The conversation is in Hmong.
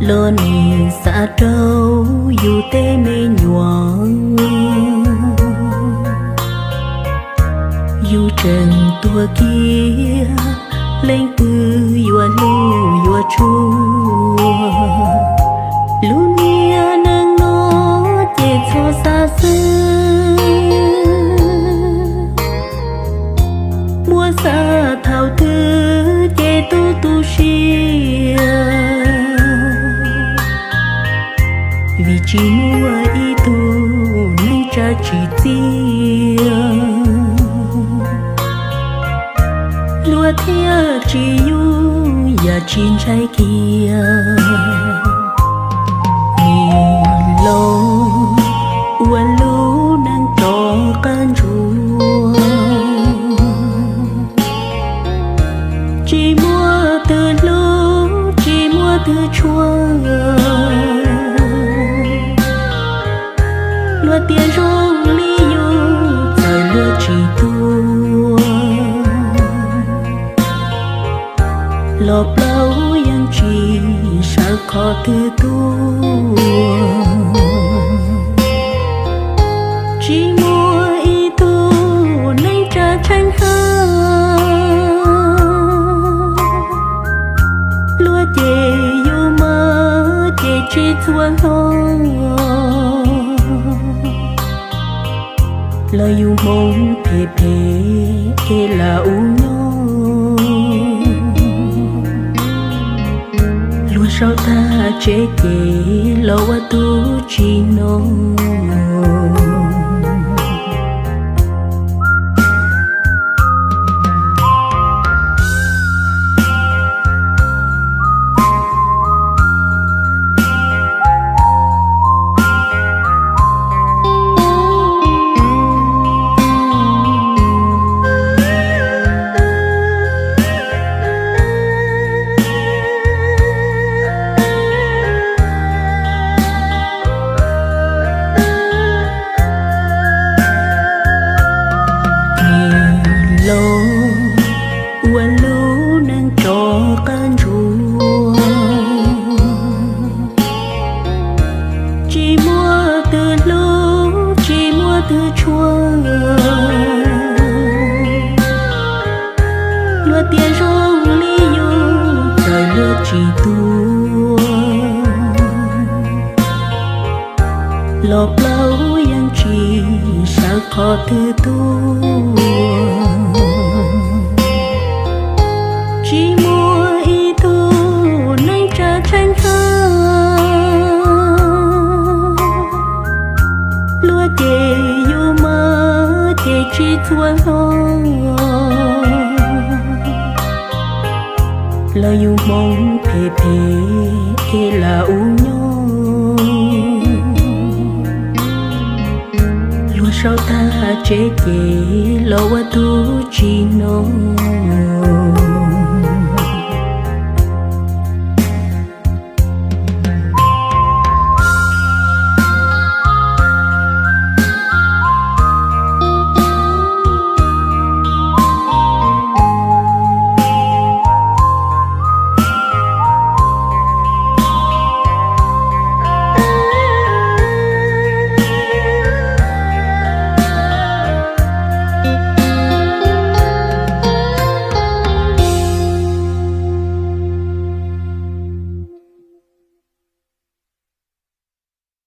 Los nim xav rau yus tej me nyuam, yus tseem tuag kiag, leej twg yuav hlub yuav tshua? Lub niag neej no ces txhob xav xwb, muab xav thaum twg ces tu tu siab, vim tsis muaj ib tug neej tsa tsim txiaj, luag thiaj tsis yuj yam tsis ntshai kiag. Nim laus ua lub neej rov qab ntsuag, tsis muaj twg hlub tsis muaj twg tshua. Luag tias zoo li yus txawm luag tsis tuag, los plaub yeej tsis sawv qhov twg tuaj. Tsis muaj ib tug neej tsa tsheej hawb, luag ces yus mas ces tsis txhua hlo, los yus hmoov phem phem es lam ua nyob. Luag sau tag tsev ces los ua tub tsis noj. Nim laus ua lub neej rov qab ntsuag, tsis muaj twg hlub tsis muaj twg tshua. Luag tias zoo li yus txawm luag tsis tuag, los plaub yeej tsis sawv qhov twg tuaj. Tsis muaj ib tug neej tsa tsheej hawb, luag ces yus mas ces tsis txhua hlo, los yus hmoov phem phem es lam ua nyob. Luag sau tag tsev ces los ua tub tsis noj.